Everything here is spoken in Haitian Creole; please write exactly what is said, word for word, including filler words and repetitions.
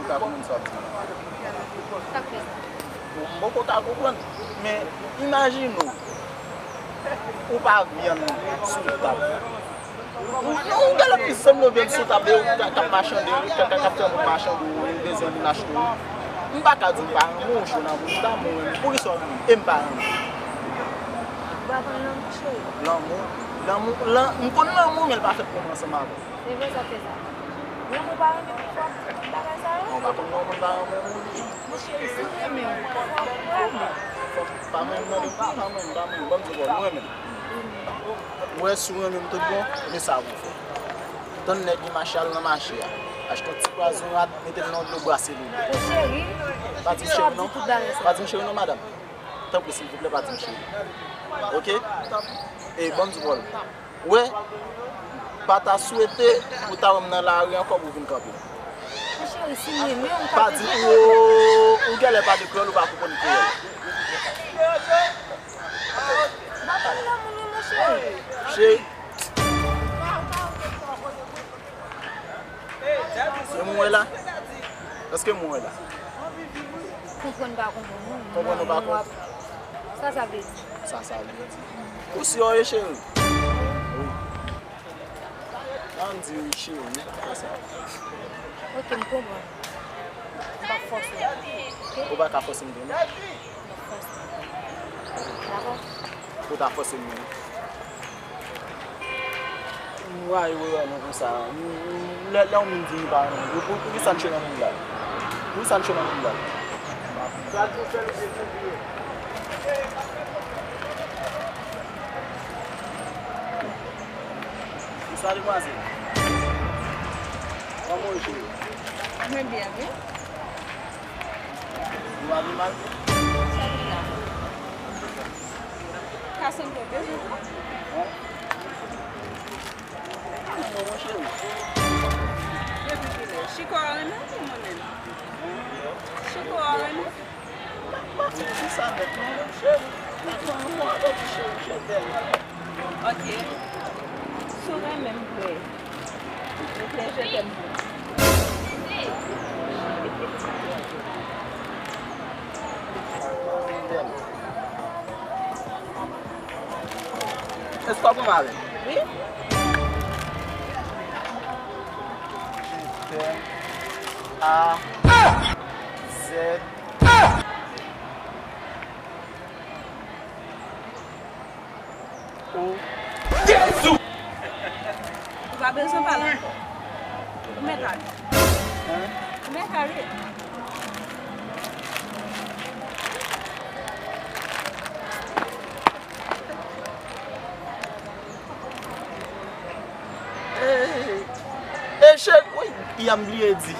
Sa konprann sa w ap di. Sa k fè sa? Bon, m poko ka konprann. Men, imajine w, ou pa vyann sou tab. Ou, ou genlè plis sanble yon vyann sou tab, e ou k ap machande, k ap, k ap fè moun machande w, ou bezwen moun achte w. M pa ka di m pa renmen w, Sherline, m ta renmen w, poukisa w renmen m? E m pa renmen w. Ou pa konn lanmou, cheri. Lanmou, lanmou, lan-, m konn lanmou, men l pa fèt pou mwen ansanm avè w. Se vre sa fè sa. Lanmou pa renmen moun fò ap di bagay sa yo. Non, pa konn non, moun pa renmen moun. Mon cheri, si w renmen m, fò w renmen m. Fò pa renmen m, pa renmen m, pa renmen m, ban m di w, nou renmen m. Ou wè, si w renmen m tout bon, men sa pou w fè. Tann nèg li mache al nan mache a. Achte yon ti pwazon rat, mete l nan dlo, brase l. Mon cheri, pa di m cheri non. Pa di m cheri non, madanm. Tanpri, silvouplè, pa di m cheri. Oke? E ban m di w, Wè, pa ta swete ou ta wè m nan lari ankò pou w vin kanpe m. Mon cheri, si m renmen w, m ka... Pa di, ou, ou genlè pa de kreyòl, ou pa konprann kreyòl. Ba m lanmou non, mon cheri. Cheri. E mwen la? Èske mwen la? Konprann pa konprann, non. Konprann ou pa konprann? Sa sa vle di? Sa sa vle di. Ou si w ye cheri? Wi. An di wi cheri, sa sa. Oke, m konprann. M p ap fòse w. Oke? Ou pa ka fòse m vini. Dakò. Ou ta fòse m vini. M rayi wè nou konsa. M, m, lè, lè yon moun di li pa renmen m, pou, pou, poukisa n chwe nan menm bal? Poukisa n chwe nan menm bal? Sa demwazèl. Kòman w ye? Mwen byen, wi. Ou pa gen mal? Sa ki la? Ka sanble w bezwen pran? Non, mon cheri. Depi kilè? Chiko a renmen w pou mwen menm? Chiko a renmen w? Pa, pa fin di sa nèt non, cheri. Pa fè yon mo avè w, cheri, je t'aime. Ok. Si w renmen m vre, je t'aime. Èske w ap renmen avè m? Wi. Je t'aime. A Z. Ou. Jezi! Ou pa bezwen pale ankò. Ou mèt ale. Hein? Ou mèt ale. Ey, ey, cheri, wi, y a m bliye di.